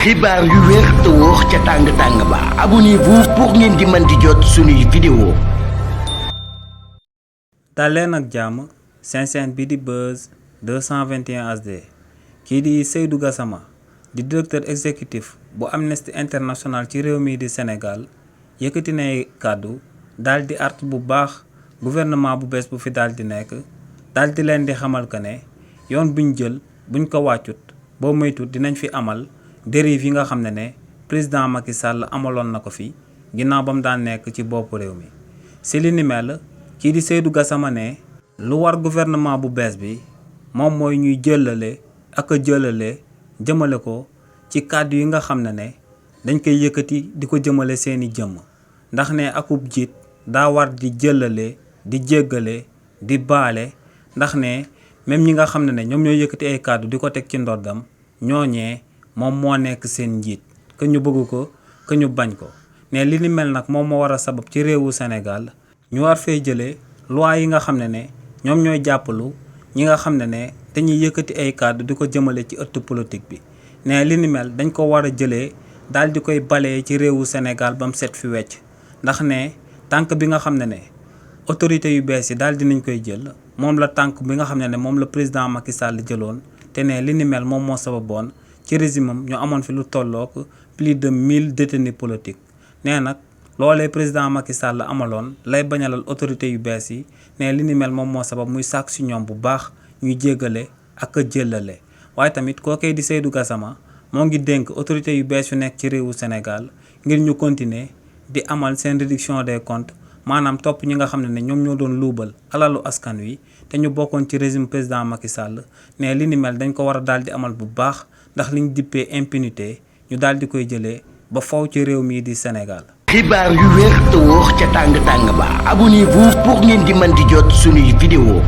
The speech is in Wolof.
xibaar yu wér te wóor ca tàng-tàng ba abonnez-vous pour ngeen di mën di jot suñuy vidéo. daleen ak jàmm seen chaîne bi di Buzz 221 HD kii di Seydou Gassama di directeur exécutif bu Amnesty International ci réew mi di Sénégal yëkkati nay kàddu daal di art bu baax gouvernement bu bees bu fi daal di nekk daal di leen di xamal que ne yoon buñ jël buñ ko wàccut boo moytu dinañ fi amal dérive yi nga xam ne président Macky Sall amaloon na ko fi ginnaaw ba mu daan nekk ci bopp réew mi. si li ni mel kii di Seydou Gassama ne lu war gouvernement bu bees bi moom mooy ñuy jëlale ak a jëlale jëmale ko ci kàddu yi nga xam ne dañ koy yëkkati di ko jëmale seeni jëmm ndax ne akub jiit daa war di jëlale di jéggale di baale ndax ne même ñi nga xam ne ñoom ñoo yëkkati ay kàddu di ko teg ci ndoddam ñooñee moom moo nekk seen njiit que ñu bëgg ko que ñu bañ ko ne li ni mel nag moom moo war a sabab ci réewu Sénégal ñu war fee jëlee loi yi nga xam ne ñoom ñooy jàppalu ñi nga xam ne dañuy yëkkati ay kàddu di ko jëmale ci ëtt politique bi ne li ni mel dañ ko war a jëlee daal di koy balee ci réewu Sénégal ba mu set fi wecc ndax ne tànk bi nga xam ne autorité yu bees yi daal dinañ koy jël moom la tànk bi nga xam ne moom la président Macky Sall jëloon te ne li ni mel moom moo sababoon ci régime am ñu amoon fi lu tollook plus de 1000 détenus politiques nee nag loolee président Macky Sall amaloon lay bañalal autorité yu bees yi ne li ni mel moom moo sabab muy sàkk si ñoom bu baax ñuy jéggale ak a jëlale waaye tamit kookee di Seydou Gassama moo ngi dénk autorité yu bees yu nekk ci réewu Sénégal ngir ñu continuer di amal seen réduction des comptes maanaam topp ñi nga xam ne ñoom ñoo doon luubal alalu askan wi te ñu bokkoon ci régime président Macky Sall ne li ni mel dañ ko war a daal di amal bu baax ndax liñ dippee impunité ñu daal di koy jëlee ba faw ci réew mii di Sénégal. xibaar yu wér te wóor ca tàng-tàng ba abonnez-vous pour ngeen di mën di jot suñuy vidéo.